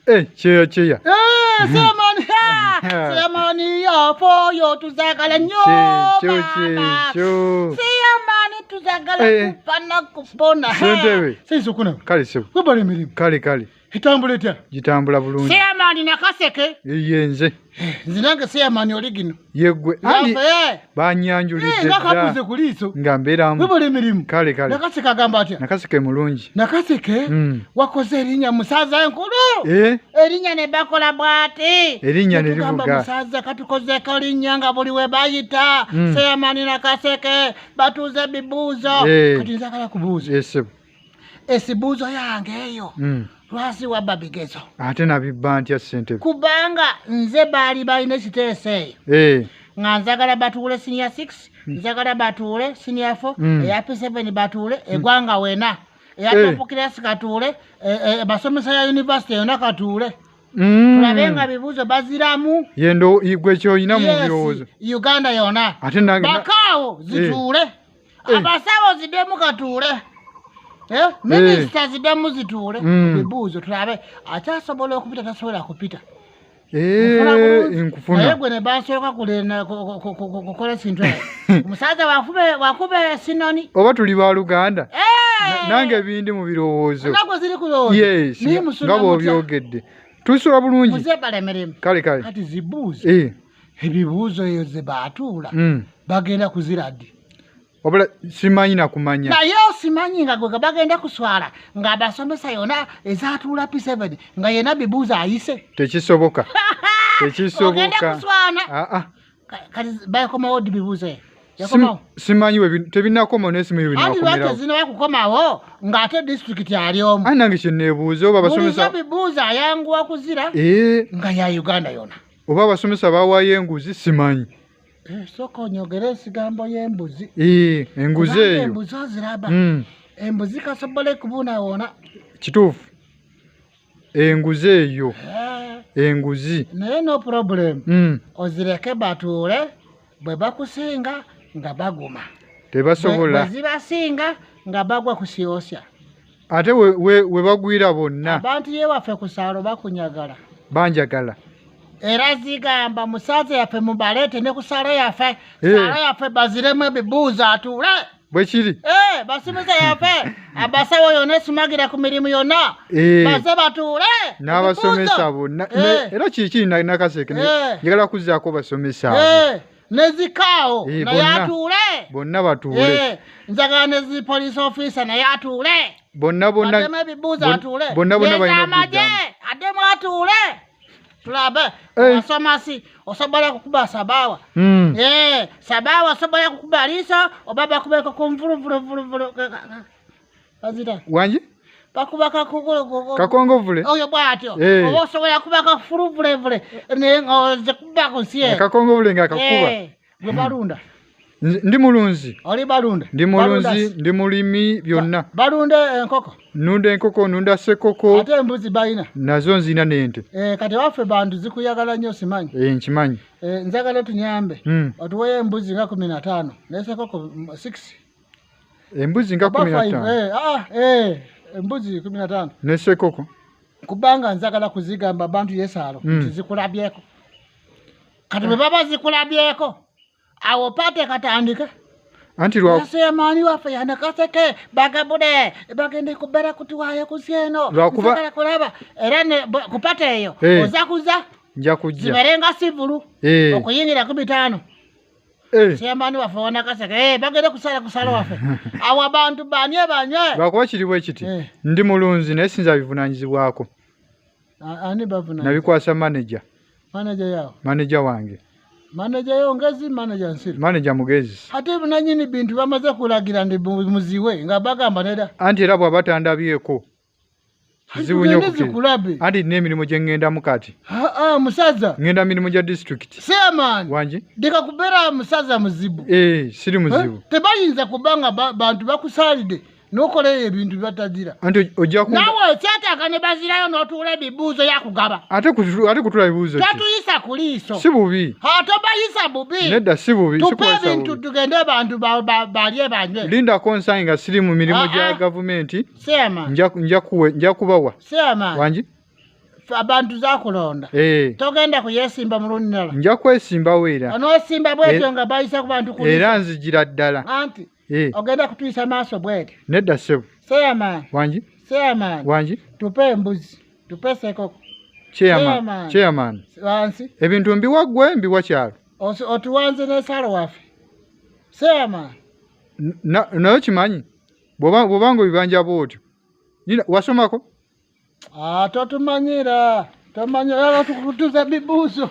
Eh, kyeya kyeya. Eh, Chairman, ha! Chairman yafoyo tuzagala nnyo Kyekyo baba. kyekyo. Chairman tuzagala Eh. kufa na kupona. Ssentebe. Seiso kuna. Kale ssebo. Webale emirimu. Kale kale. Etambula etya? Gitambula bulungi. Chairman Nakaseke. Ye nze. Nze nange chairman oli gino. Yeggwe. Ani Yafe. banyanjulidde Eh, nakabuze dda. ku liiso. Nga mbeeramu. Webale emirimu. Kale kale. Nakaseke agamba atya? Nakaseke mulungi. Nakaseke wakoze erinnya musaza enkulu. Eh, Erinnya ne bakola bw'ati. Erinnya ne Netugamba livuga. Musaza katukozeeko linnya nga buli we bayita. Chairman Nakaseke batuuze ebibuuzo. Eh. Kati nzagala kubuuza. Eh, ssebo. Esibuuzo yange eyo. Lwasi wabba bigezo? Ate nabibba ntya ssentebe? Kubanga nze baali balina ekiteeso eyo. Eh, Nga nzagala batuule senior 6, nzagala batuule senior 4, eya P7 batuule, eggwanga wena. Eya top class katuule, basomesa ya university yonna katuule. Tulabe nga bibuuzo baziramu. Yendo gwe ky'olina mu Yes, birowoozo. Uganda yonna. Ate nange Bakaawo zituule. Eh. Abasawo ziddemu katuule. Eh, minisita ziddemu zituule. Bibuuzo tulabe akyasobola okupita tasobola kupita. Eh, Nfuna bulungi. nkufuna. Naye gwe ne basooka kukola ekintu ekyo. Omusaza wakube sinoni. Oba tuli baluganda. Eh! Nange bindi mu birowoozo. Nagwe ziri kulowooza. Yes, Naye musula nga mutya? bw'obyogedde. Tusula bulungi. Muze bala emirimu. Kale kale. Kati zibuuzo. Eh. Ebibuuzo eyo ze baatuula. Bagenda kuzira ddi? Wabula simanyi na kumanya. Naye osimanyi nga gwe bagenda kuswala ng'abasomesa yonna ezaatuula P7 nga yenna bibuuzo ayise. Tekisoboka. Tekisoboka. Ogenda kuswana. Ah ah. Kati bakomawo ddi bibuuzo eyo? Yakomawo? Simanyi we tebinnakomawo naye simanyi we Anti lwaki binakomerawo. tezinnaba kukomawo ng'ate disitulikiti ali omu. Anti nange kye neebuuza oba abasomesa Bulijjo bibuuzo ayanguwa kuzira Eh. nga ya Uganda yonna. Oba abasomesa bawaayo enguzi simanyi. Eh, sooka onyogere ensigambo y'embuzi. Eh, enguzi Kubanga eyo. embuzi oziraba. Embuzi kasobole kubunawoona. Kituufu. Enguzi eyo. Eh. Enguzi. Naye no problem. Ozireke batuule bwe bakusinga nga baguma. Tebasobola. Bwe zibasinga nga bagwa ku siyosya. Ate we bagwira bonna. Abantu ye waffe ku saalo bakunyagala. Banjagala. Era zigamba musaza yaffe mubaleete ne ku saalo yaffe. Eh. Saalo yaffe baziremu ebibuuzo atuule. Bwe kiri. Eh, basomesa yaffe abasawo yonna esimagira ku mirimu yonna. Eh. Baze batuule. N'abasomesa bonna. Eh. Era kiki Nakaseke Eh. njagala kuzzaako basomesa abo. Eh, ne zikaawo Eh, naye bonna. atuule. Bonna batuule. Eh, njagala ne zi police officer naye atuule. Bonna bonna. Addemu ebibuuzo atuule. Bonna bonna balina N'ez'amagye, okuddamu. addemu atuule. Tulabe. Eh. Osomasi osobola kukuba sabawa. Eh, sabawa osobola kukuba liiso oba bakubeko ku nvuluvuluvuluvulu. Bazita. Wangi? Bakuba kakugulu. Kakongovule. Oyo bw'atyo. Eh. Oba osobola kuba kafuluvulevule naye ng'oze kuba ku nsi eyo. Akakongovule ng'akakuba. Eh, gwe balunda. Ndi mulunzi. Oli balunda. Ndi mulunzi, Balunda. ndi mulimi byonna. Balunda enkoko. Nnunda enkoko, nnunda ssekoko. Ate embuzi balina. Nazo nzina n'ente. Eh, kati waffe bantu zikuyagala nnyo simanyi. Eh, nkimanyi. Eh, njagala tunyambe. Otuweeyo embuzi nga 15, ne ssekoko 6. Embuzi nga Oba kumi na five, ttaano. eh, ah, eh, embuzi 15. Ne ssekoko. Kubanga njagala kuzigamba abantu yesaalo nti zikulabyeko. Kati bwe baba zikulabyeko, awo pate katandike. Anti lwa Nasemaani waffe yanakaseke bagabule bagende kubeera kutuwaayo ku nsi eno. Lwakuba Njagala kulaba era ne kupata eyo Eh. oza kuza Nja kujja. zibeere nga sivulu Eh. okuyingira ku 5. Eh. Semaani waffe wanakaseke eh, bagende kusala kusala waffe. Awo abantu banye banye. Lwakuba kiri bwe kiti. Eh. Ndi mulunzi naye sinza bivunaanyizibwako. Ani bavunaanyizibwa? Nabikwasa manager. Manager yawo. Manager wange. Manager yo ngezi, manager nsiru. Manager mugezi. Ate nanyini bintu bamaze kulagira ndi muziwe nga bagamba nedda. Anti era bw'aba tandabyeko. Kizibu nnyo Tugende okukkiriza. zikulabe. Anti nina emirimu gye ŋŋendamu kati. Ah, ah, musaza. Ŋŋenda mirimu gya disitulikiti. Chairman. Wangi? Ndeka kubeera musaza muzibu. Eh, siri muzibu. Eh? Tebayinza kubanga bantu bakusaalidde n'okola ebintu by'otagira. Anti ojja ku- Naawe okyetaaga ne bazirayo n'otuula ebibuuzo yakugaba. Ate kutula ebibuuzo ki? Tatuyisa ku liiso. Si bubi. Ha, tobayisa bubi. Nedda si bubi, Tupe sikuwasa ebintu bubi. tugende abantu balye banywe. Lindako nsange nga siri mu mirimu Ah, gya ah. gavumenti. Sema. Nja kubawa. Sema. Wangi? Abantu zakulonda. Eh. Togenda kuyesimba mulundi nala. Nja kwesimbawo era. Onoosimba bwetyo nga bayisa ku bantu ku Era nzijira ddala. Anti Eh. ogenda kutuyisa maaso bwetyo. Nedda ssebo. Chairman. Wangi? Chairman. Wangi? Tupe embuzi. Tupe sekoko. Chairman. Chairman. Chairman. Wansi. Ebintu mbiwa ggwe, mbiwa kyalo. Otuwanze n'esalo waffe. Chairman. Naye okimanyi bw'oba nga obibanja bw'otyo. Nina wasomako? Ah, totumanyira. Tomanyira tukutuza bibuuzo.